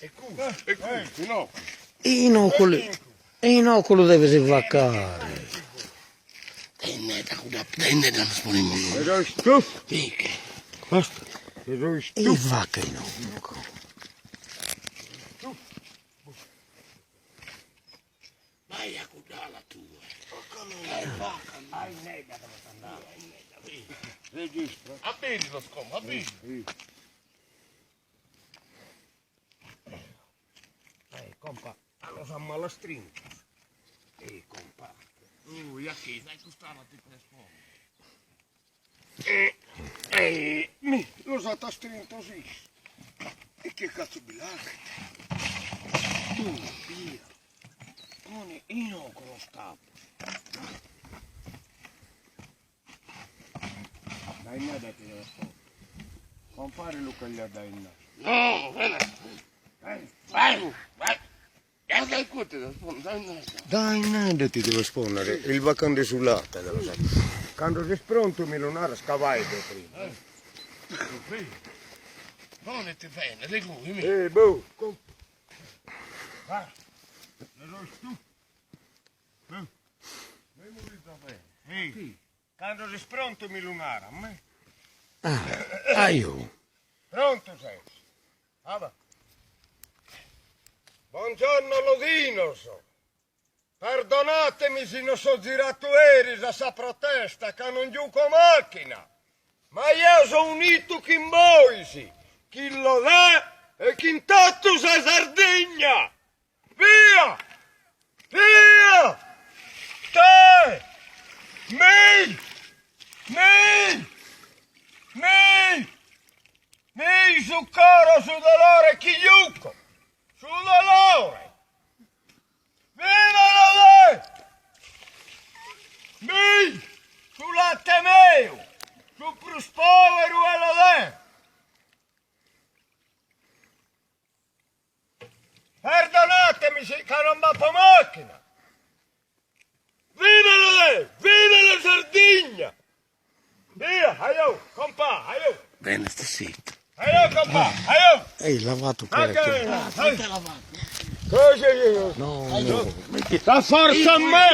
E custu, no. Inoculu, inoculu deves vaccare. E vacca inocu. Vai a cudd'ala tue. Aberilos como, aberi. Eh, compa, a los ammalastrintos. Eh, compa. Ui, a chi, dai cust'ala ti podes ponni. Eh, eh, mi, los at astrintos issu. E che cazzo bi l'aghet? Tu, via. Pone inoghe los tapos. Dai nada ti deves ponni. Compare lu che gli dai nada. No, bene. Vai, vai, vai. Dai nada ti deves ponnere, il vacande su latte de los Cando ses prontu mi lu naras ca faeddo prima. Poneti bene, de cui mi. Eh boh, compa. Va, ne so stu. Cando ses prontu mi lu naras, me. Ah, aio. Prontu ses? Aba. Buongiorno Lodinos. Perdonatemi si non so giratu eris a sa protesta ca non giuco macchina, ma jeo so unitu chin bois, chin Lodè e chin totu sa Sardigna! Via! Via! Te! Mi! Mi! Mi! Mi su coro su dolore chi juco! Su dolore! Viva Lodè! Mi! Su latte meu! Su prus poveru est Lodè! Perdonatemi si ca non b'apo macchina! Viva Lodè! Viva la Sardigna! Via, aio, compà, aio! Bene, sta zitto. Aio, compà, aio! Ehi, lavato parecchio. No, no. La forza a me!